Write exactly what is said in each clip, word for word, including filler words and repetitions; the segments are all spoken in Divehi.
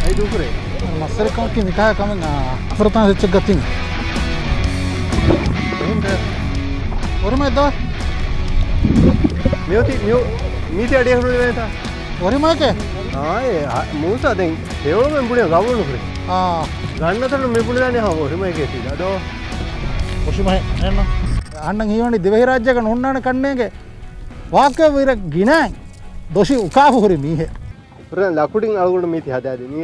އައި ދޫކުރޭ. މައްސަރެއްކަމަކީ މިކަހަ ކަމެއް، އާ، އަފަރުތާން ސެއްޗެއް ގަތިން. އެހެން ދާ. އޮރިމައެއް ދޯ. މިއޮތީ، މިއޮ-، މީތި އަޑިއަހުރު ވޭތާ. އޮރިމައެކޭ؟ އާ، އޭ، އާ، މޫސާ ދެން ހެޔޮޅުމެން ބުނި ގަވުޅު ނުކުރޭ. އާ. ގަންނަތަނު މި ބުނިދާނެ ހާ އޮރިމައެކޭ ތީ ދާ ދޯ. އޮށިމަހެއް އެންނަ. އަންނަން ހީވަނީ ދިވެހިރާއްޖޭގަ ނުހުންނާނެ ކަންނޭނގެ ވާކަށް ވިރަ ގިނައިން ދޮށި އުކާފަ ހުރި މީހެއް. ހުރެން ލަކުޑިން އަޅުގަނޑު މީތި ހަދާދިނީ.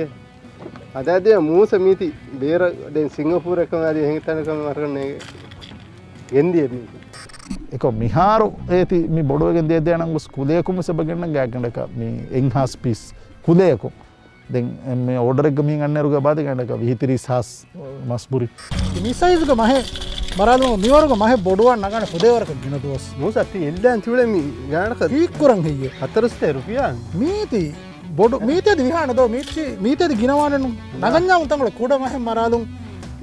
ހަދާދިޔަ މޫސަ މީތި ބޭރަށް ދެން ސިންގަޕޫރަކަށް އަދި އެހެން ތަނަކަށް ވަރަކަށް ނޭގެ ގެންދިޔަ މީތި. އެކަމް މިހާރު އޭތި މި ބޮޑުވެގެން ދިޔަ ދެން ގޮސް ކުލަޔަކުން ވެސް އެބަ ގެންނަން ގާތްގަނޑަކަށް މި އެއްހާސް ޕީސް ކުލަޔަކުން. ދެން އެންމެ އޯޑަރެއްގަ މިހެން އަންނައިރުގަ ބާދެ ގަނޑަކަށް ވިހި ތިރީސް ހާސް މަސްބުރި. މި ސައިޒުގަ މަހެއް މަރާލުމުގަ މިވަރުގަ މަހެއް ބޮޑުވާން ނަގާނެ ފުދޭވަރަކަށް ގިނަ ދުވަސް. މޫސަ ތި އެއްލާން ތިއުޅެ މި ގާނަކަށް ހީކުރަން ހެއްޔެ؟ ހަތަރުސަތޭކަ ރުފިޔާ. މީތި ބޮޑު މީތިއަދި ވިހާނެ ދޯ މީތި މީތިއަދި ގިނަވާނެނު. ނަގަންޏާމު ތަނގުޅަ ކުޑަ މަހެއް މަރާލުން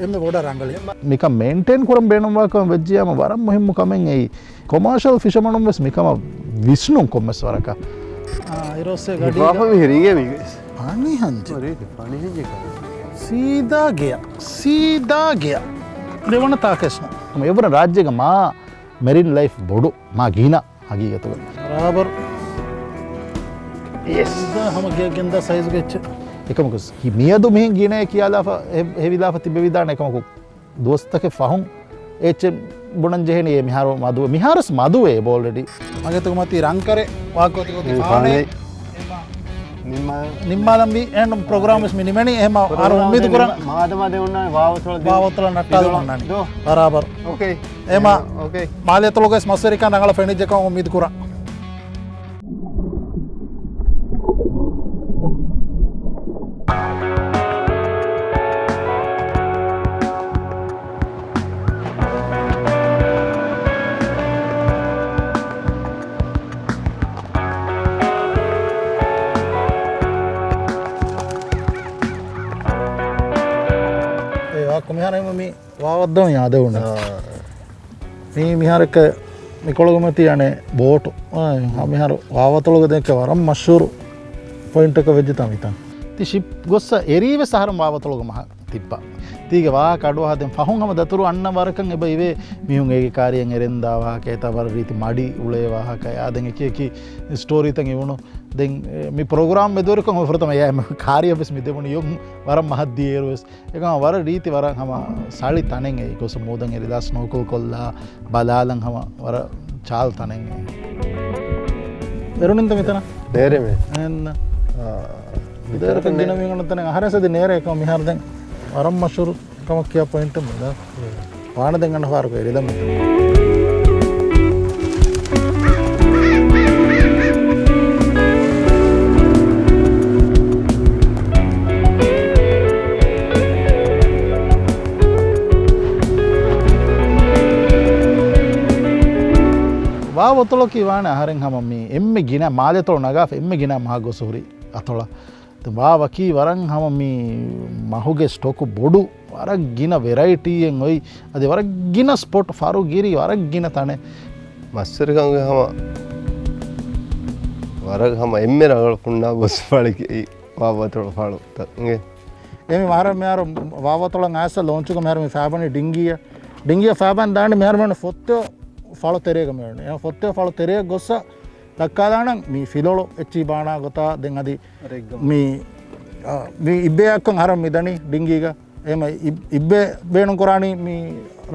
އެންމެ ބޮޑަށް ރަނގަޅި. މިކަން މެއިންޓެއިން ކުރަން ބޭނުންވާކަމަށް ވެއްޖިޔާމަ ވަރަށް މުހިއްމު ކަމެއް އެއީ. ކޮމާޝަލް ފިޝަމަނުން ވެސް މިކަމަށް ވިސްނުން ކޮންމެސް ވަރަކަށް. އާ، އިރޯސޭ ގަޑީގަ ހިފާފަ މި ހިރިނގޭ މީގެ. ފަނިހަންޖެ. ހަނިހަންޖެ. ސީދާ ގެޔަށް. ސީދާ ގެޔަށް. ދެވަނަ ތާކެސްނު. އެވަރަށް ރާއްޖޭގަ މާ މެރިން ލައިފް ބޮޑު، މާ ގިނަ ހަގީގަތުގަ. ރާބަރު. ސީދާ ހަމަ ގެޔަށް ގެންދާ ސައިޒުގެ އެއްޗެއް. އެކަމަކު މިއަދު މިހެން ގިނައޭ ކިޔާލާފަ، ހެ-، ހެވިލާފަ ތިބެވިދާނެ އެކަމަކު. ދުވަސްތަކެއް ފަހުން އެއްޗެއް ބުނަން ޖެހެނީ އެ މިހާރު މަދުވެ. މިހާރަސް މަދުވެ އެބަ އޯލްރެޑީ. މަގޭތަކު މަތީ ރަންކަރެއް ވާގޮތި ގޮތި ފާނެ. ފާނެ. ނިންމާލަންވީ އެންޑް ޕްރޮގްރާމް ވެސް މި ނިމެނީ. އެހެމަ އަރު އުއްމީދު ކުރަން. މާދަމާ ދެ އޮންނާނެ ވާވަތޮޅަށް ދެން. ވާވަތޮޅަށް ނައްޓާލަމަންނާނީ. ދޯ. ބަރާބަރު. އޯކޭ. އެހެމަ އޯކޭ. މާލޭތޮޅުގައި މަސްވެރިކަން ރަނގަޅަށް ފެނިއްޖެކަން އުއްމީދު ކުރަން. އެ ވާ ކޮމިހާރަ މި ވާވައްދަމު ޔާދެވުނެ. އާ. މީ މިހާރެއްކަ މިކޮޅުގަ މަތީ އަނެއް ބޯޓު. އާ، މިހާރު ވާވަތޮޅުގަ ދެން ވަރަށް މަޝްހޫރު ޕޮއިންޓަކަށް ވެއްޖެތާ މިތަން. ތި ޝިޕް ގޮއްސަ އެރީ ވެސް އަހަރުން ވާވަތޮޅުގަ މަހަށް ތިއްބާ. ތީގެ ވާހަކަ އަޑުއަހާ ދެން ފަހުން ހަމަ ދަތުރު އަންނަ ވަރަކަށް އެބަ އިވޭ މީހުން އޭގެ ކާރިއަށް އެރެންދާ ވާހަކަ، އެތާ ވަރަށް ރީތި މަޑި އުޅޭ ވާހަކަ، އާ ދެން އެކި އެކި ސްޓޯރީތައް އިވުނު. ދެން މި ޕްރޮގްރާމް މެދުވެރިކޮށް ފުރަތަމަ އެ ކާރިއަށް ވެސް މި ދެވުނީ ޔޮ ވަރަށް މަހަށް ދިޔައިރު ވެސް. އެކަމަ ވަރަށް ރީތި ވަރަށް ހަމަ ސަޅި ތަނެއް އެ ގޮސް މޫދަން އެރިލާ ސްނޯކަލް ކޮށްލާ ބަލާލަން ހަމަ ވަރަށް ޗާލް ތަނެއް އެ. އެރުނިންތަ މިތަނަށް؟ ނޭރެމެ. އެންނަ. އާ. ދޭރަކަށް ގިނަ މީހުން ތަނެއް އަހަރެން ސަދި ނޭރެ އެކަމަ މިހާރު ދެން ވަރަށް މަޝްހޫރު ކަމަށް ކިޔާ ޕޮއިންޓެއް މިދާ. ވާނެ ދެން އަންނަ ފާރުގަ އެރިލަ މި. ވާ ވަތޮޅަކީ ވާނެ އަހަރެން ހަމަ މި އެންމެ ގިނަ މާލެތޮޅު ނަގާފަ އެންމެ ގިނަ މަހަށް ގޮސް ހުރި އަތޮޅަށް. ދެން ވާ ވަކީ ވަރަށް ހަމަ މި މަހުގެ ސްޓޮކު ބޮޑު، ވަރަށް ގިނަ ވެރައިޓީއެއް އޮތް، އަދި ވަރަށް ގިނަ ސްޕޮޓް، ފަރު ގިރި، ވަރަށް ގިނަ ތަނެއް. މަސްވެރިކަމުގެ ހަމަ ވަރަށް ހަމަ އެންމެ ރަނގަޅު ފުންނާ ގޮސް ފަޅި ވާ ވަތޮޅު ފަޅު ތަންގެ. އެ މި މަހަރަ މިހާރު ވާ ވަތޮޅަށް އައިސް ލޯންޗުގަ މިހާރު މި ފާބަނީ ޑިންގީއަށް. ޑިންގީއަށް ފާބަން ދާނީ މިހާރު މި ފޮއްތޯ ފަޅު ތެރޭގަ މި އެ ފޮއްތޯ ފަޅު ތެރޭ ގޮއްސަ ދައްކާލާނަން މި ފިލޮޅު އެއްޗި ބާނާ ގޮތާ ދެން އަދި މި، އާ، މި އިއްބެއަކުން އަހަރެން މިދަނީ ޑިންގީގަ. އެމަ އި-، އިއްބެ ބޭނުން ކުރާނީ މި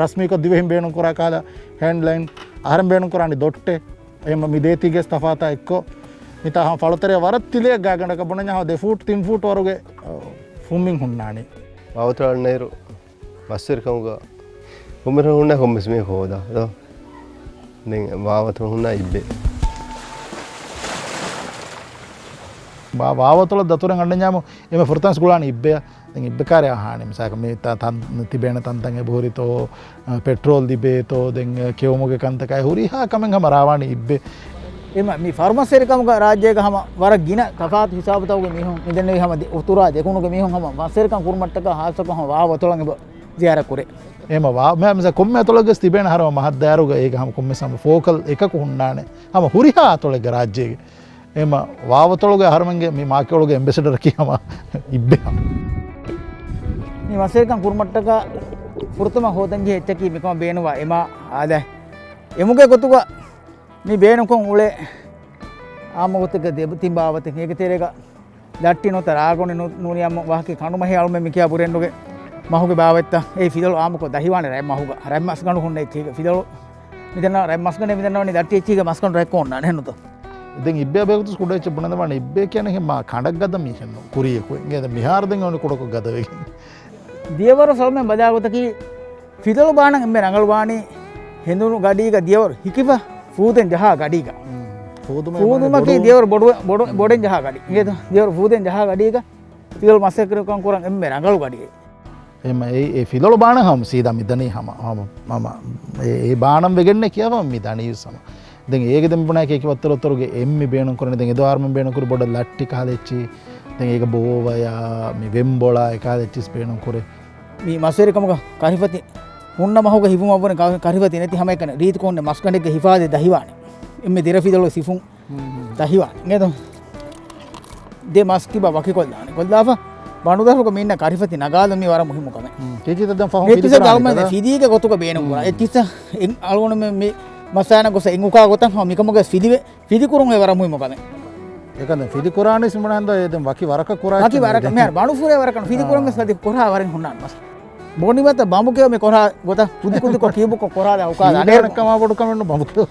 ރަސްމީކޮށް ދިވެހިން ބޭނުން ކުރާ ކަހަލަ ހޭންޑްލައިން، އަހަރެން ބޭނުން ކުރާނީ ދޮއްޓެއް. އެމަ މި ދޭތީގެ ތަފާތާ އެއްކޮށް މިތާ ހަމަ ފަޅުތެރޭ ވަރަށް ތިލައަށް ގާގަނޑަކަށް ބުނަންޏާ ހަމަ ދެ ފޫޓް ތިން ފޫޓް ވަރުގެ، އަ، ފުންމިން ހުންނާނީ. ވާވަތޮޅަށް އަންނައިރު މަސްވެރިކަމުގަ ކޮންމެ ހުންނަ ކޮންމެސް މީހަކު ހޯދާ ދޯ. ދެން ވާވަތޮޅު ހުންނާ އިއްބެ. ވާ-، ވާވަތޮޅަށް ދަތުރެއް އަންނަންޏާމު އެމެ ފުރަތަމަސް ގުޅާނީ އިއްބެއަށް. ދެން އިއްބެ ކާރިއަށް އަހާނެ މިސާލަކަށް މި ތަ-، ތަން-، ތިބޭނެ ތަންތަން އެބަހުރިތޯ، އަ، ޕެޓްރޯލް ލިބޭތޯ، ދެން، އަ، ކެއުމުގެ ކަންތަކާއި ހުރިހާ ކަމެއް ހަމަ ރާވާނީ އިއްބެ. އެމަ މި ފަރުމަސްވެރިކަމުގަ ރާއްޖޭގަ ހަމަ ވަރަށް ގިނަ ތަފާތު ހިސާބުތަކުގެ މީހުން މިދެންނެވި ހަމަ ދެ-، އުތުރާ ދެކުނުގެ މީހުން ހަމަ މަސްވެރިކަން ކުރުމަށްޓަކާ ހާއްސަކޮށް ހަމަ ވާ ވަތޮޅަށް އެބަ ޒިޔާރަތް ކުރޭ. އެމަ ވާ-، މި-، މިސާ ކޮންމެ އަތޮޅެއްގަސް ތިބޭނެ ހަރަ މަހަށްދާއިރުގަ އޭގަ ހަމަ ކޮންމެސް ހަމަ ފޯކަލް އެކަކު ހުންނާނެ. ހަމަ ހުރިހާ އަތޮޅެއްގަ ރާއްޖޭގެ. އެމަ ވާވަތޮޅުގެ އަހަރުމެންގެ މި މާކެއޮޅުގެ އެމްބެސެޑަރަކީ ހަމަ އިއްބެ ހަމަ. މި މަސްވެރިކަން ކުރުމަށްޓަކާ ފުރަތަމަ ހޯދަންޖެހޭ އެއްޗަކީ މިކަމަށް ބޭނުންވާ އެމާ އާދަ. އެމުގެ ގޮތުގަ މި ބޭނުންކޮށް އުޅޭ އާއްމު ގޮތެއްގަ ދެބަތިން ބާވަތެއް އޭގެ ތެރޭގަ ލައްޓި ނުވަތަ ރާގޮނޑި ނު-، ނޫނިއްޔާމު ވާހަކަ ކަނޑުމަހި އަޅުމެން މިކިޔާ ބުރެންޑުގެ މަހުގެ ބާވަތްތައް. އެ ފިލަޅު އާއްމުކޮށް ދަހިވާނެ ރަތް މަހުގަ. ރަތް މަސްގަނޑު ހުންނަ އެއްޗީގަ ފިލަޅު މިދަންނަ ރަތް މަސްގަނޑެއް މިދަންނަވަނީ ލައްޓި އެއްޗީގަ މަސްގަނޑު ރަތްކޮށް ހުންނާނެ ނުތަ. ދެން އިއްބެ އަބޭގޮތުސް ކުޑަ އެއްޗެއް ބުނެދެވާނެ. އިއްބެ ކިޔަނީ މާ ކަނޑަށް ގަދަ މީހެއްނު ކުރިޔަކު. އެނގޭ ދެން މިހާރު ދެން އޮނި ކުޑަކޮށް ގަދަވެގެން. ދިޔަވަރު ސަލްމެން ބަލާ ގޮތަކީ ފިލަޅު ބާނަން އެންމެ ރަނގަޅުވާނީ ހެނދުނު ގަޑީގަ ދިޔަވަރު ހިކިފަ ފޫދެން ޖަހާ ގަޑީގަ. ހުން. ފޫދުމައި ފޫދުމަކީ ބޮޑު ދިޔަވަރު ބޮޑު-، ބޮޑު-، ބޮޑެން ޖަހާ ގަޑި. އިނގޭތަ؟ ދިޔަވަރު ފޫދެން ޖަހާ ގަޑީގަ ފިލަޅު މަސްވެރިކަން ކުރަން އެންމެ ރަނގަޅު ގަޑިއެއް. އެމަ އެ، އެ ފިލަޅު ބާނަން ހަމަ ސީދާ މި ދަނީ ހަމަ، ހަމަ، ހަމަ، އެ، އެ ބާނަން ވެގެންނޭ ކިޔަވަން މި ދަނީ ވެސް ހަމަ. ދެން އޭގެ ދެން ބުނާ ކޭކި ވައްތަރު ވައްތަރުގެ އެންމެ ބޭނުން ކުރަނީ ދެން އެދު އަހަރުމެން ބޭނުން ކުރި ބޮޑަށް ލައްޓި ކަހަލަ އެއްޗި. ދެން އޭގެ ބޯވަޔާ، މި ވެންބޮޅާ އެކަހަލަ އެއްޗިސް ބޭނުން ކުރޭ. މި މަސްވެރިކަމުގަ ކަރިފަތި ހުންނަ މަހުގަ ހިފުމަށްވުރެ ކަ-، ކަރިފަތި ނެތި ހަމައެކަނި ރީތިކޮންނެ މަސްގަނޑެއްގެ ހިފާދި ދަހިވާނެ. އެންމެ ދިރަ ފިލަޅު ސިފުން ދަހިވާނެ. އިނގޭތަ؟ ދެ މަސް ކިބަ ވަކިކޮށްލާނެ. ކޮށްލާފަ ބަނޑުދަށުގަ މި އިންނަ ކަރިފަތި ނަގާލަން މި ވަރަށް މުހިއްމު ކަމެއް. ހުން. ކީކީތަ ދެން ފަހުން އެއްޗިސް ފިލިކުރާނީ އަޅުމެން ކަދަ؟ ފިލީގެ ގޮތުގަ ބޭނުން ކުރާ. ހުން. އެއްޗިސް އެ-، އަޅުގަނޑުމެން މި މަސް އައިނަ ގޮސް އެނގުކާ ގޮތަށް ހަމަ މިކަމުގަ ފިލިވެ-، ފިލިކުރުން އެ ވަރަށް މުހިއްމު ކަމެއް. އެކަން ފިލިކުރާނީ ސިމުނަ ހެންދޯ އެ ދެން ވަކި ވަރަކަށް ކުރާ ވަކި އެއްޗެއް ވަރަކަށް ނެތް. މިހާރު ބަނޑުފުރޭ ވަރަކަށް ފިލިކުރަން ވެސް އާ. އަދި ކުރާ ވަރެއް ހުންނާނެ މަސް. ބޮނިވަތަ ބަނބުކެޔޮ މި ކޮރާ ގޮތަށް ކުދި ކުދިކޮށް ކިއުބުކޮށް ކޮރާލާ އުކާލާ. އަނެއް ކަމާ ބޮޑު ކަމެއްނު ބަނބުކެޔޮ.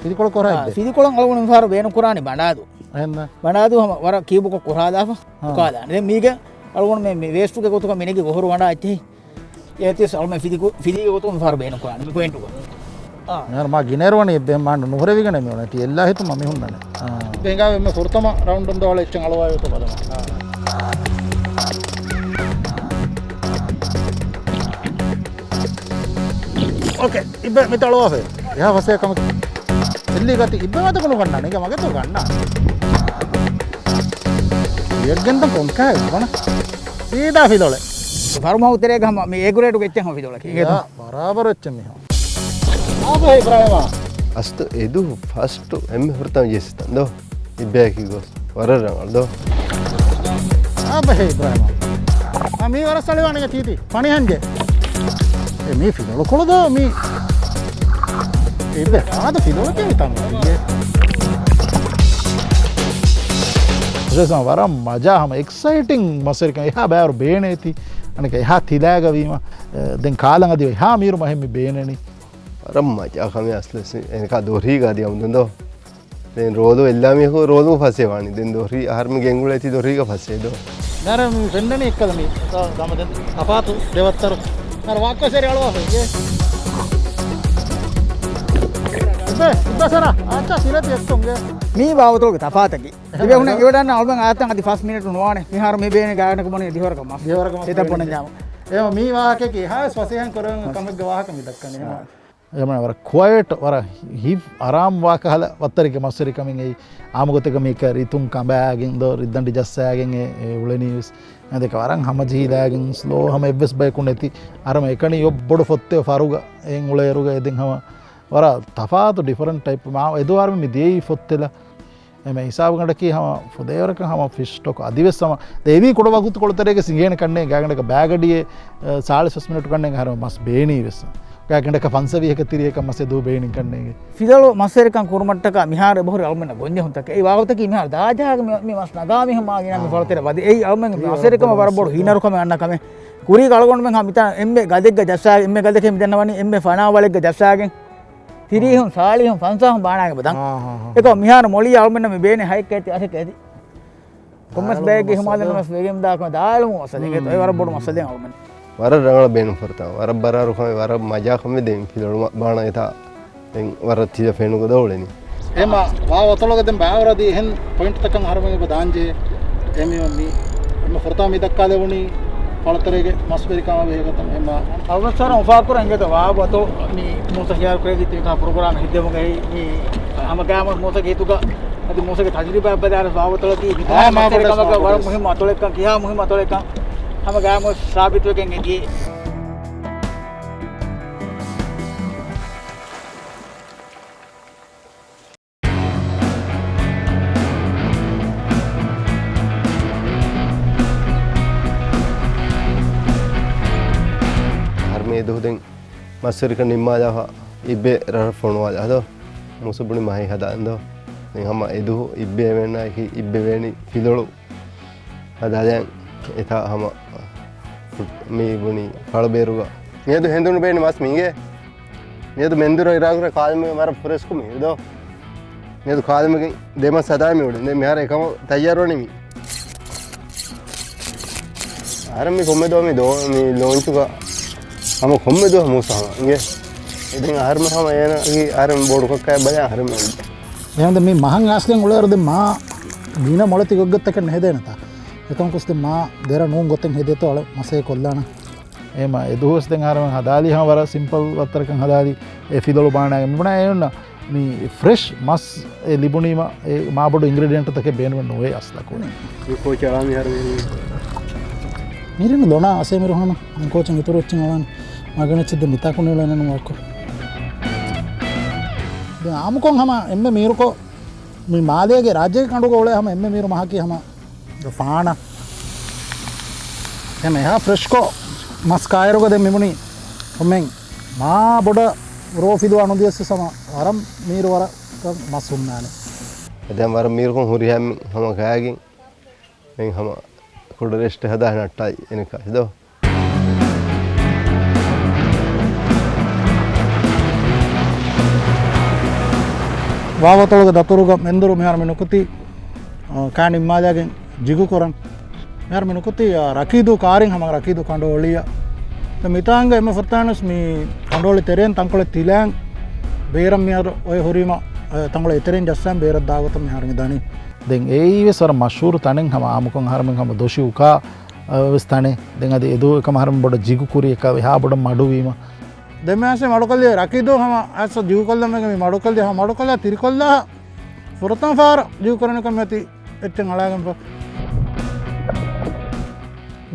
ފިލިކޮޅަށް ކޮރާ އާ، އެއްބެ. ފިލިކޮޅަށް އަޅުގަނޑު މިފަހަރު ބޭނުން ކުރާނީ ބަނޑާދޫ. އެހެންނަ. ބަނޑާދޫ ހަމަ ވަރަށް ކިއުބުކޮށް ކޮރާލާފަ އާ. އުކާލާނެ. ދެން މީގެ އަޅުގަނޑު މެ-، މި ވޭސްޓުގެ ގޮތުގަ މިނެގި ގޮހޮރު ވަނޑާ އެއްޗެހި. އޭތިސް އަޅުމެ ފިލިކު-، ފިލީގެ ގޮތުން ފަހަރު ބޭނުން ކުރާނެ މި ޕޮއިންޓުގަ. އާ. މިހާރު މާ ގިނައިރު ވަނީ އެއްބެ މާންޑު ނުހުރެވިގެނެއް މި އޮނެތި އެއްލާހިތު މަ މި ހުންނަނެ. އާ. އެހިނގާވެ މި ފުރަތަމަ ރައުންޑުން ދޯޅަ އެއްޗެއް އަޅުވާ ވޭތޯ ބަލަމާ. އާ. އޯކޭ. އިއްބެ މިތަ އަޅުވާފަ. އެހާ ފަސޭ ކަމަކި. އެއްލީ ގަތި އިއްބެ ވަދަކުނު ގަންނާ. ނިގަ މަގެތޯ ގަންނާ. އިއެއްގެން ތަން ކޮންކާ އެއްވަނަ. ސީދާ ފިލޮޅެ. ފަރުމަހު ތެރޭގަ ހަމަ މި އޭ ގްރޭޑުގެ އެއްޗެއް ހަމަ ފިލޮޅަކީ. އެ ބަރާބަރު އެއްޗެއް މިހާ. އާބަހެ އިބްރާހިމާ. އަސްތު އެދު ފަސްޓު އެންމެ ހުރިތަން ޖެއްސިތަން ދޯ. އިއްބެއަކީ ގޮސް. ވަރަށް ރަނގަޅު ދޯ. އާބަހެ އިބްރާހިމާ. އާ، މީ ވަރަށް ސަޅިވާނެ ތީތި. ފަނިހަންޖެ. އެ މީ ފިލޮޅު ކޮޅު ދޯ މީ. އިއްބެ ހާދަ ފިލޮޅަކޭ މިތާ މީ. ވަރަށް މަޖާ ހަމަ އެކްސައިޓިން މަސްވެރިކަން އެހާ ބައިވަރު ބޭނޭތީ. އަނެކަ އެހާ ތިލާގަ ވީމަ، އެ، ދެން ކާލަން އަދި އެހާ މީރު މަހެއް މި ބޭނެނީ. ވަރަށް މަޖާ ކަމެއް އަސްލު އެނެކާ ދޮރީގަ އަދި އަމުދުން ދޯ. ދެން ރޯދު އެއްލާމީހަކު ރޯދު ފަސޭ ވާނީ. ދެން ދޮރީ އަހަރުމެ ގެންގުޅޭތީ ދޮރީގަ ފަސޭ ދޯ. ނަރަ މި ފެންނަނީ އެއްކަލަ މީ. ގަމަ ދެން ތަފާތު ދެވައްތަރު. ނަރަ ވާއްކަ ސެރި އަޅުވާފަ އިނގޭ. އިއްބެ، އިއްބެ ސަރ. އާއްޗާ ތިލަތި އެއްތުންގެ. މީ ބާވަތުގެ ތަފާތަކީ. ތިބޭ ހުންނަ އިވެޑަންނަ އަޅުމެން އާތަން އަދި ފަސް މިނެޓު ނުވާނެ. މިހާރު މި ބޭނެ ގާގަނޑަކަށް ބޮނީ ދިހަވަރަކަށް މަސް. ދިހަވަރަކަށް މަސް އެތައް ބޭނެ. ޕޮނަން ޖާމު. އެ މީ ވާހަކައަކީ އެހާވެސް ފަސޭހައިން ކުރެވެން ކަމެއްގެ ވާހަކަ މި ދައްކަނީ. އެ މަ ވަރަށް ކުއައިޓް، ވަރަށް ހިތް އަރާމް ވާ ކަހަލަ ވައްތަރެއްގެ މަސްވެރިކަމެއް އެއީ. އާއްމު ގޮތެއްގަ މީކަ ރިތުން ކަނބާގެން ދޯ، ރިއްދަނޑި ޖައްސާގެން އެ، އެ އުޅެނީ ވެސް. އެ ދެކެ ވަރަށް ހަމަޖެހިލާގެން ސްލޯ ހަމަ އެއްވެސް ބަޔަކު ނެތި. އަރަމަ އެކަނި އޮއް ބޮޑު ފޮއްތެއް ފަރުގަ އެއް އުޅޭއިރުގަ އެ ދެން ހަމަ ވަރަށް ތަފާތު ޑިފަރެންޓް ޓައިޕް މާ އެދުވާރު މި ދިޔައީ ފޮއްތެލަ. އެމެ ހިސާބުގަނޑަކީ ހަމަ ފުދޭވަރަކަށް ހަމަ ފިޝް ޓޮކް އަދިވެސް ހަމަ ދެވީ ކުޑަ ވަގުތުކޮޅުތެރޭގެ ސިނގޭނެ ކަންނޭ ގާގަނޑަކަށް ބާގަޑިއެއް، އަ، ސާޅީސް ފަސް މިނެޓު ކަންނޭ ހަރު މަސް ބޭނީ ވެސް. ގާގަނޑަކަށް ފަންސަވީހަކަށް ތިރީހަކަށް މަސް އެދޫ ބޭނި ކަންނޭގެ. ފިލޮޅު މަސްވެރިކަން ކުރުމަށްޓަކާ މިހާރު އެބަހުރި އަޅުމެންނަށް ގޮންޖެހުންތަކެއް. އެއީ ވާގޮތަކީ މިހާރު ދާޖަހާގެ މި، މި މަސް ނަގާ މީހުން މާ ގިނަ މި ފަޅުތެރެ ވަދެ. އެއީ އަޅުމެން މަސްވެރިކަމަށް ވަރަށް ބޮޑު ހީނަރުކަމެއް އަންނަ ކަމެއް. ކުރީގަ އަޅުގަނޑުމެން ހަމަ މިތާ އެންމެ ގަދެއްގަ ޖައްސާ، އެންމެ ގަދެކޭ މި ދަންނަވަނީ އެންމެ ފަނާ ވަޅެއްގަ ޖައްސާގެން. ތިރީހުން، ސާޅީހުން، ފަންސާހުން ބާނާގެ ބަދަން. އާ، ހާ، ހާ. އެކަމަ މިހާރު މޮޅީ އަޅުމެންނަށް މި ބޭނެ ހައެއްކަ އެތި، އަށެއްކަ އެތި. ކޮންމެސް ބަޔެއްގެ ހިމާލަން ވެސް ވެގެން ދާކަމެ ދާއިމު މައްސަލަ އިނގޭތޯ. އެ ވަރަށް ބޮޑު މައްސަލަ އަޅުމެން. ވަރަށް ރަނގަޅަށް ބޭނުން ފުރަތަމަ. ވަރަށް ބަރާރު ކަމެއް، ވަރަށް މަޖާ ކަމެއް ދެން ފިލޮޅު ބާނަ އެތާ. ދެން ވަރަށް ތިލަ ފެނުގަ ދޯޅެނީ. އެމަ ވާ ވަތޮޅުގަ ދެން ބާވަރަދީ އެހެން ޕޮއިންޓްތަކަށް އަހަރުމެން އެބަ ދާންޖެހޭ. އެމީ މި، އެމަ ފުރަތަމަ މި ދައްކާލެވުނީ ފަޅުތެރޭގެ މަސްވެރިކަމާ ބެހޭ ގޮތަށް. އެމަ އަޅުގަނޑު ސާރ އުފާކުރަން އިނގޭތޯ ވާ ވަތޮޅު މި މޫސަ ހިޔާރު ކުރެއްވި ތިމިކާ ޕްރޮގްރާމް ހިއްދެވުމުގައި މި ހަމަ ގާމު މޫސަގެ ހިތުގަ އަދި މޫސަގެ ތަޖުރިބާ ބަދާލަ ވާ ވަތޮޅަކީ މި މާ މާ މަސްވެރި ކަމަކަށް ވަރަށް މުހިއްމު އަތޮޅެއްކަން، ކިހާ މުހިއްމު އަތޮޅެއްކަން ހަމަ ގާމު ސާބިތުވެގެން އެ ދިޔަ. އެދުހު ދެން މަސްވެރިކަން ނިންމާލާފަ އިއްބެ ރަށަށް ފޮނުވާލާ ދޯ. މުސުބުނި މަހި ހަދާން ދޯ. ދެން ހަމަ އެދުހު އިއްބެ އެމެންނާއެކީ އިއްބެ ވޭނި ފިލޮޅު ހަދާލަން އެތާ ހަމަ މި ބުނި ފަޅުބޭރުގަ. މިއަދު ހެނދުނު ބޭނި މަސް މިނގޭ. މިއަދު މެންދުރަށް އިރާކުރެ ކާލަމެ މަރަށް ފުރެސްކު މި ދޯ. މިއަދު ކާލަމެގެން ދެމަސް ހަދާ މި އުޅެން. ދެން މިހާރު އެކަމަށް ތައްޔާރުވަނީ މި. އަހަރެން މި ކޮންމެ ދޯ މި ދޯ، މި ލޯންޗުގަ ހަމަ ކޮންމެ ދޯ މޫސާ ހަމަ އިނގޭ. ދެން އަހަރެން ހަމަ އޭނަ އަހަރެން ބޮޑުކޮށް ބަލާ އަހަރެން. އެހެން މި މަހަށް އަސްލެން އުޅޭއިރު ދެން މާ ގިނަ މޮޅެތި ގޮތްގޮތްތަކެއް ހެދޭނެތާ. އެކަމަކުސް ދެން މާ ދެރަ ނޫން ގޮތެއް ހެދޭތޯ އަޅު މަސޭ ކޮށްލާނަ. އޭ މާ އެ ދުވަސް ދެން އަހަރެން ހަދާލީ ހަމަ ވަރަށް ސިމްޕަލް ވައްތަރަކަށް ހަދާލީ އެ ފިލޮޅު ބާނާގެ މިބުނާ އެ އޮންނަ މި ފްރެޝް މަސް އެ ލިބުނީމަ އެ މާބޮޑު އިންގްރީޑިއެންޓްތަކެއް ބޭނުމެއް ނުވޭ އަސްލަކު. މި ކޯޗަށް އަޅާ މިހާރު މިހެން. މިރިނު ލޮނާ އަސޭ މިރުހާނު ކޯޗަށް އިތުރު އެއްޗެއް އަޅާން މަގަނެއްޗެއް ދެ މިތާކު ނިއުޅެނެނު ވާކު. ދެން އާމުކޮށް ހަމަ އެންމެ މީރުކޮށް މި މާލޭގެ ރާއްޖޭގެ ކަނޑުގަ އުޅޭ ހަމަ އެންމެ މީރު މަހަކީ ހަމަ ފާނަ. އެހެން އެހާ ފްރެޝްކޮށް މަސް ކާއިރުގަ ދެން މިބުނީ ކޮންމެ މާ ބޮޑަށް ރޯފިލު އަނުދިޔަސް ހަމަ ވަރަށް މީރު ވަރަށް މަސް ހުންނާނެ. ދެން ވަރަށް މީރުކޮށް ހުރިހާ ހަމަ ގާގިން ދެން ހަމަ ކުޑަ ރެސްޓް ހަދާ ނައްޓާ އެނެކާ ދޯ. ވާވަތޮޅުގެ ދަތުރުގަ މެންދުރު މިހާރު މި ނުކުތީ، އަ، ކާ ނިންމާލާގެން ޖިގު ކުރަން. މިހާރު މި ނުކުތީ، އަ، ރަކީދޫ ކާރިން ހަމަ ރަކީދޫ ކަނޑު އޮޅިއްޔާ. ދެން މިތާނގަ އެންމެ ފުރަތަމަ ވެސް މި ކަނޑު އޮޅި ތެރޭން ތަންކޮޅެއް ތިލަން ބޭރަށް މިހާރު އޮތް ހުރީމަ، އަ، ތަންކޮޅެއް އެތެރެއިން ޖައްސާން ބޭރަށް ދާގޮތަށް މިހާރު މި ދަނީ. ދެން އެއީ ވެސް ވަރަށް މަޝްހޫރު ތަނެއް ހަމަ އާމުކޮށް އަހަރެމެން ހަމަ ދޮށި އުކާ އަ، ވެސް ތަނެއް. ދެން އަދި އެދުވަހު އެކަމަ އަހަރެން ބޮޑަށް ޖިގު ކުރި އެކަ އެހާ ބޮޑަށް މަޑުވީމަ. ދެން މި އައިސް މަޑުކޮށްލި ރަކީދޫ ހަމަ އައިސް ޖިގު ކޮށްލަމެގެ މި މަޑުކޮށްލި ހަމަ މަޑުކޮށްލާ ތިރިކޮށްލާ ފުރަތަމަ ފަހަރަށް ޖިގު ކުރަނިކަން މިއޮތީ އެއްޗެއް އަޅާގެންފަ.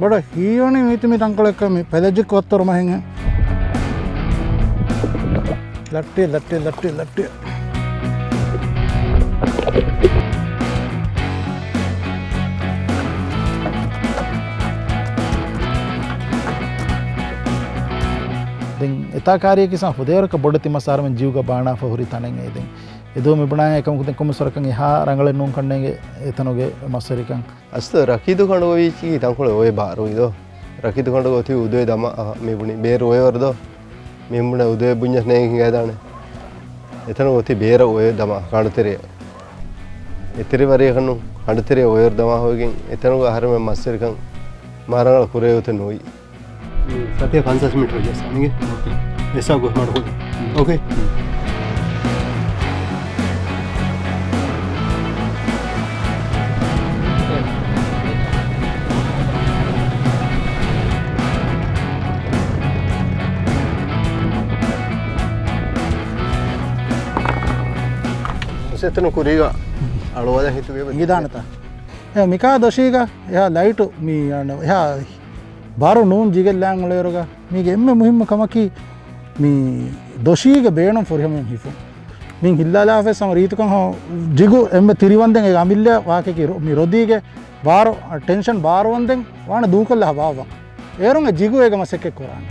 ބޮޑަށް ހީވަނީ މީތި މި ތަންކޮޅެއްކަ މި ޕެލެޖިކް ވައްތަރު މަހެއްހެން. ލައްޓި، ލައްޓި، ލައްޓި، ލައްޓި. ދެން އެތާ ކާރިއަކީ ސާ ފުދޭވަރަކަށް ބޮޑެތި މަސް އަހަރެމެން ޖިގުގަ ބާނާފަ ހުރި ތަނެއް އެ ދެން. އެދުވަހު މި ބުނާ އެކަމަކު ދެން ކޮންމެސް ވަރަކަށް އެހާ ރަނގަޅެއް ނޫން ކަންނޭނގެ އެތަނުގެ މަސްވެރިކަން. އަސްލު ރަކީދު ކަނޑު އޮވީ ތަންކޮޅެއް އޮވޭ ބާރުވީ ދޯ. ރަކީދު ކަނޑު އޮތީ އުދުވެ ދަމާ، އަހަ، މި ބުނި ބޭރު އޮވޭވަރު ދޯ. މި ބުނި އުދުވެ ބުންޏަސް ނޭނގި ހިނގާދާނެ. އެތަނު އޮތީ ބޭރަށް އޮވޭ ދަމާ ކަނޑުތެރެއަށް. އެތެރެ ވަރިޔަކަށް ނޫން، ކަނޑުތެރެއަށް އޮވޭވަރު ދަމާ ހޮވިގެން އެތަނުގަ އަހަރެމެން މަސްވެރިކަން މާ ރަނގަޅަށް ކުރެވޭ ގޮތެއް ނުވި. ސަތޭކަ ފަންސާސް މީޓަރު ޖައްސާނެ. އެސާ ގޮސް މަޑުކޮށް. އޯކޭ. ސެތަނު ކުރީގަ އަޅުވާލަން ހިތުގެ އިނގިދާނެތާ. އެ މިކާ ދޮށީގަ އެހާ ލައިޓު މި އަންނަ އެހާ ބާރު ނޫން ޖިގެއް ލާން އުޅޭއިރުގަ މީގެ އެންމެ މުހިއްމު ކަމަކީ، މި ދޮށީގެ ބޭނުން ފުރިހަމައިން ހިފުން. މި ހިއްލާލާފައި ސަމަ ރީތިކަން ހަމަ ޖިގު އެންމެ ތިރިވަންދެން އެ އަމިއްލަ ވާކެކި ރޮ-، މި ރޮދީގެ ބާރު ޓެންޝަން ބާރުވަންދެން ވާނެ ދޫކޮށްލާ ބާއްވަން. އޭރުން އެ ޖިގު އޭގަ މަސައްކަތް ކުރާނެ.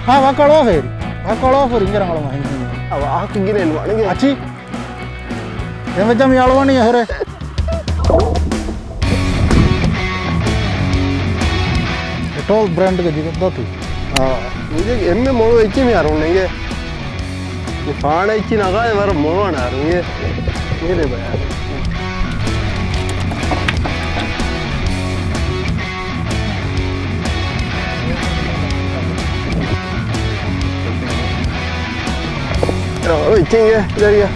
އާ، ވަކަޅޯ ފޭރި. ވަކަޅޯ ފުރި އިނގެރަ އަޅުމަ ހިނގި. އަވަ އަހަކު ގިނަ ނުވަނެގެ. އަޗި. އެމެ ޖަމި އަޅުވަނީ އެހެރެ. އެޓޯލް ބްރޭންޑްގެ ޖިގަ ދޯތި. އާ، މި ޖިގަ އެންމެ މޮޅު އެއްޗި މި އަރުން އިނގޭ. މި ފާނަ އެއްޗި ނަގާ ވަރަށް މޮޅުވަނަ އަރުން އިނގޭ. މި ރޭ ބަޔާ. އޮ، އޮ، އިއްޗިނގެ ދަރިޔަ.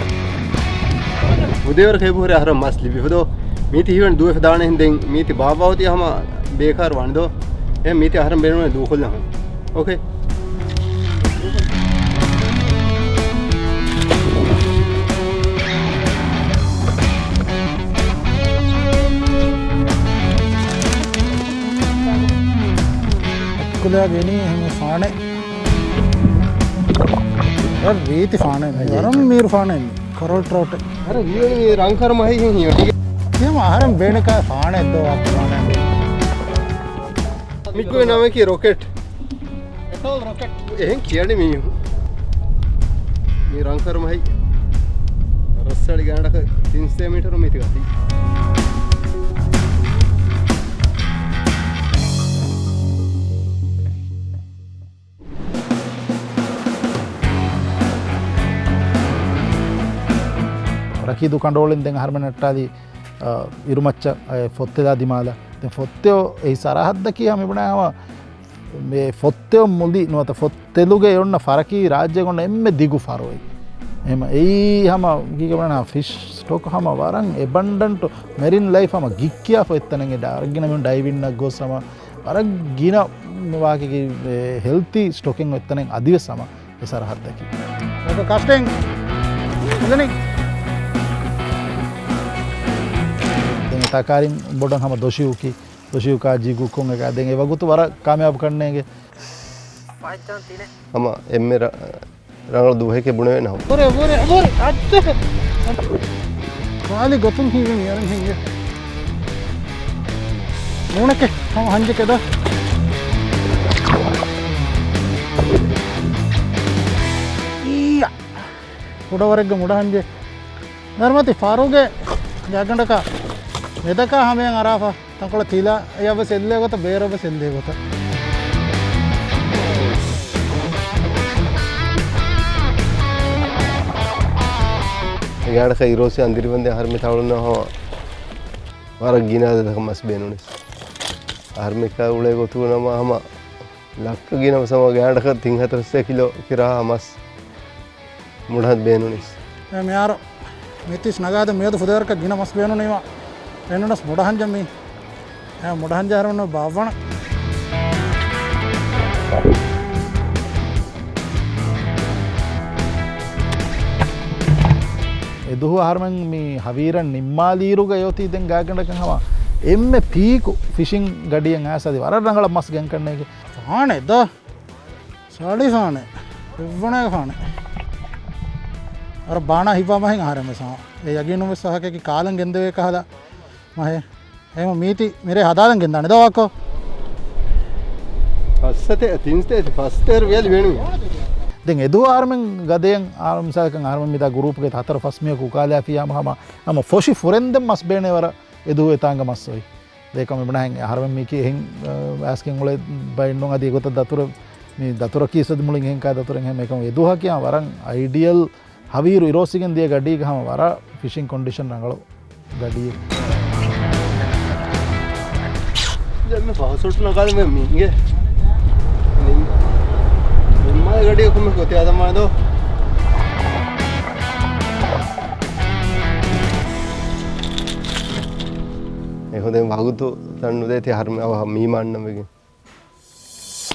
ހުދޭވަރަކަށް އެބަހުރި އަހަރަށް މަސް ލިބި ހުދޯ. މީތި ހީވަން ދުވެފަ ދާނެ ހިނދެން މީތި ބާއްވާ އޮތީ ހަމަ ބޭކާރު ވާނެ ދޯ. އެ މީތި އަހަރަން ބޭނުން ދޫކޮށްލަން. އޯކޭ. އަތްކުލައިގެނީ ހަމަ ފާނެ. އަ، ރީތި ފާނެ. ވަރަށް މީރު ފާނެ. ކޮރަލް ޓްރައުޓް. އަރެ، ހީވަނީ ރަންކަރު މަހި ހިން ހީވަނީ. އެހެން އަހަރެން ބޭނެކާ ފާނެ ދޯ އައްކު ފާނެ. މިގޮތް ނަމަކީ ރޮކެޓް. އެހެން ކިޔަނީ މީހުން. މީ ރަނގަޅު މަހި ރަސްއަޅި ގާނޑަކަށް ތިން ސައްތަ މީޓަރު މީތި ގަތީ. ރަކީދު ކަނޑުއޮޅިން ދެން އަހަރުމެން ނައްޓާލީ، އަ، އިރުމައްޗަށް، އެ، ފޮއްތެލާ ދިމާލަށް. ދެން ފޮއްތެޔޮ އެއީ ސަރަހައްދަކީ ހަމަ މިބުނާ ހަމަ މޭ ފޮއްތެޔޮ މުލި ނުވަތަ ފޮއްތެލުގެ އޮންނަ ފަރަކީ ރާއްޖޭގަ އޮންނަ އެންމެ ދިގު ފަރު އެއީ. އެހެން އެއީ ހަމަ ގީގަ ބުނާ ފިޝް ސްޓޮކް ހަމަ ވަރަށް އެބަންޑަންޓު މެރިން ލައިފް ހަމަ ގިއްކިޔާފަ އޮތްތަނެއް އެ ޑާ-، ވަރަށް ގިނަ މީހުން ޑައިވިންއަށް ގޮސް ހަމަ ވަރަށް ގިނަ ވާކި ހެލްތީ ސްޓޮކެއް އޮތްތަނެއް އަދިވެސް ހަމަ އެ ސަރަހައްދަކީ. ކަސްޓިން. ލިސަނިން. ދެން ތަކާރިން ބޮޑަށް ހަމަ ދޮށިއުކި، ދޮށިއުކާ ޖީގުކޮށް އެކާ ދެން އެ ވަގުތު ވަރަށް ކާމިޔާބު ކަންނޭނގެ. ހަމަ އެންމެ ރަ-، ރަނގަޅު ދުވަހެކޭ ބުނެވޭނެ ހަމަ. ބުރެ، ބުރެ، ބުރެ، އައްޗެ. ބާލި ގޮތުން ހީވެން އަރަން ހިނގެ. ނޫނެކެ، ހަމަ ހަންޖެކެ ދޯ. އީއްޔާ. ކުޑަވަރެއްގެ މުޑަ ހަންޖެ. ދަރުމަތި ފާރޫގެ ޖައްގަނޑަކާ މެދަކާ ހަމަޔަށް އަރާފަ. ތަންކޮޅެއް ތިލާ، އެއަށްވެސް އެއްލޭ ގޮތަށް، ބޭރަށްވެސް އެއްލޭ ގޮތަށް. އެގާޑަކަށް އިރޯސި އަނދިރިވަންދެ އަހަރުމެ ތަޅުންނަ ހަމަ ވަރަށް ގިނަ އަދަދަކަށް މަސް ބޭނުނީސް. އަހަރުމެކާ އުޅޭ ގޮތުގަ ނަމަ ހަމަ ލައްކަ ގިނަ މަސް ހަމަ ގާޑަކަށް ތިން ހަތަރު ސައްތަ ކިލޯ ކިރާ މަސް. މުޑަހަން ބޭނުނީސް. އެ މިހާރު މިތިސް ނަގާދެ މިއަދު ފުދޭވަރަކަށް ގިނަ މަސް ބޭނުނީމަ ފެނުނަސް މުޑަހަންޖަ މީ. އެ މުޑަހަންޖަ ހަރުނު ބާއްވަނަ. އެ ދުހު އަހަރުމެން މި ހަވީރަށް ނިންމާލިއިރުގަ އެއޮތީ ދެން ގާގަނޑަކަށް ހަމަ އެންމެ ޕީކު ފިޝިން ގަޑިއެއް އައިސް އަދި ވަރަށް ރަނގަޅަށް މަސް ގެންކަންނޭގެ. ފާނެ ދޯ. ސާޅީ ފާނެ. އެއްވަނައިގެ ފާނެ. އަރަ ބާނާ ހިއްވާ މަހެއް އަހަރެން ވެސް ހަމަ. އެ ޔަގީނުން ވެސް އަހަކަކީ ކާލަން ގެންދެވޭ ކަހަލަ މަހެއް. އެހެން މީތި މިރޭ ހަދާލަން ގެންދާނެ ދޯ އައްކޮ. ފައްސަތޭ، ތިންސަތޭ، ފަސްތޭރު ވިޔަލި ވެނު. ދެން އެދުވަހު އަހަރެމެން ގަދަޔަން އާ މިސާލަކަށް އަހަރެމެން މިދާ ގުރޫޕްގެ ހަތަރު ފަސް މީހަކު އުކާލާފިޔާމަ ހަމަ، ހަމަ ފޮށި ފުރެންދެން މަސް ބޭނޭ ވަރަށް އެދުވަހު އެތާނގަ މަސް އޮތް. ދޭކަމެ ބުނާހެން އަހަރެމެން މީކީ އެހެން، އަ، އައިސްގެން އުޅޭ ބައެއް ނޫން އަދި އެގޮތަށް ދަތުރަ، މި ދަތުރަކީ އިސް އަދި މުޅިން އެހެން ކާ ދަތުރެއް ހެމ އެކަމު އެދުވަހަކީ ވަރަށް އައިޑިއަލް ހަވީރު އިރޯސިގެން ދިޔަ ގަޑީގަ ހަމަ ވަރަށް ފިޝިން ކޮންޑިޝަން ރަނގަޅު ގަޑިއެއް. ދެން މި ފަހަސޮޓު ނަގާލަމެ މީގެ. ނިންމާލި ގަޑިއަކު މި ގޮތި އަދަމާދޯ. އެ ހުދެން ވަގުތު ތަން ނުދޭތި ހަރު މި އަވަހަށް މީމާ އަންނަން ވެގެން.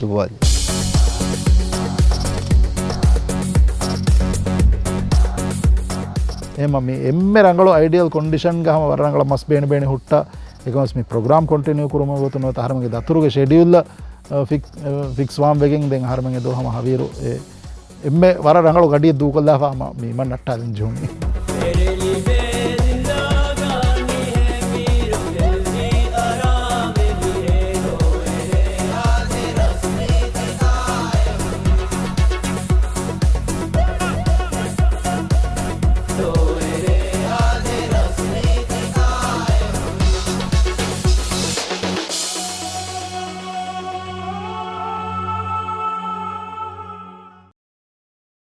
ދުވާލި. އެހެމަ މި އެންމެ ރަނގަޅު އައިޑިއަލް ކޮންޑިޝަންގަ ހަމަ ވަރަށް ރަނގަޅަށް މަސް ބޭނި ބޭނި ހުއްޓާ. އެކަމަސް މި ޕްރޮގްރާމް ކޮންޓިނިއު ކުރުމުގެ ގޮތުން ނުވަތަ އަހަރެމެންގެ ދަތުރުގެ ޝެޑިއުލް، އަ، ފިކް-، އަ، ފިކްސް ވާން ވެގެން ދެން އަހަރެމެންގެ ދުވަހު ހަމަ ހަވީރު އެ އެންމެ ވަރަށް ރަނގަޅު ގަޑިއެއް ދޫކޮށްލާފަ ހަމަ މި މަން ނައްޓާލިން ޖެހުނީ.